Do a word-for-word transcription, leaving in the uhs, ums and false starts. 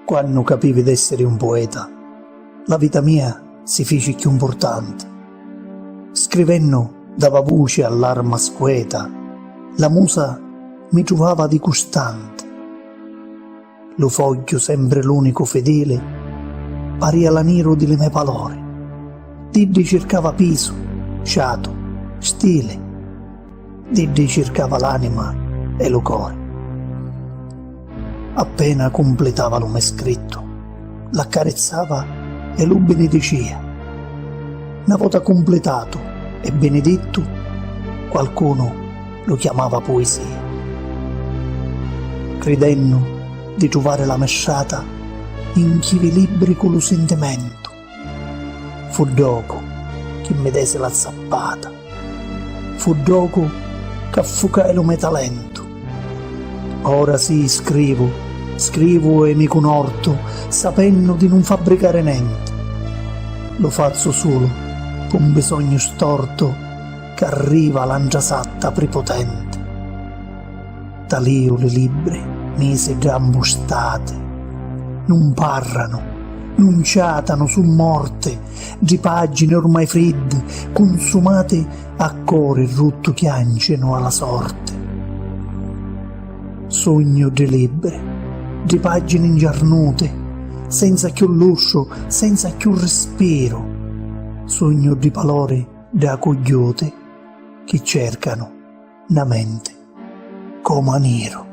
Quannu capivi d'essiri un pueta, la vita mia si fici cchiù mpurtanti. Scrivennu dava vuci all'arma scueta, la musa mi truvava di custanti. Lu fogghiu, sempri l'unicu fidili, paria l'aniru di li me palori. D'iddi circava pisu, ciatu, stili, d'iddi circava l'anima e lu cori. Appena cumplitava lu me scrittu, l'accarizzava e lu binidicia. Na vota cumplitatu e binidittu, qualcunu lu chiamava puisia. Cridennu di truvari la me strata, inchivi libri cu lu sintimentu. Fu ddocu chi mi desi la zappata, fu ddocu c'affucai lu me talentu. Ora sì, scrivu, scrivu e mi cunortu, sapennu di nun fabbricari nenti. Lu fazzu sulu p'un bisognu stortu, c'arriva la ntrasatta priputenti. Talìu li libbri, misi ddà mbustati, nun parranu, nun ciàtanu, su' morti, ddi pàggini ormai friddi, cunsumati, a cori ruttu chiàncinu a la sorti. Sugnu ddi libbri, ddi pàggini ngiarnuti, senza cchiù lustru, senza cchiù rispiru. Sugnu ddi palori dâ cugghiuti chi cèrcanu na menti comu a niru.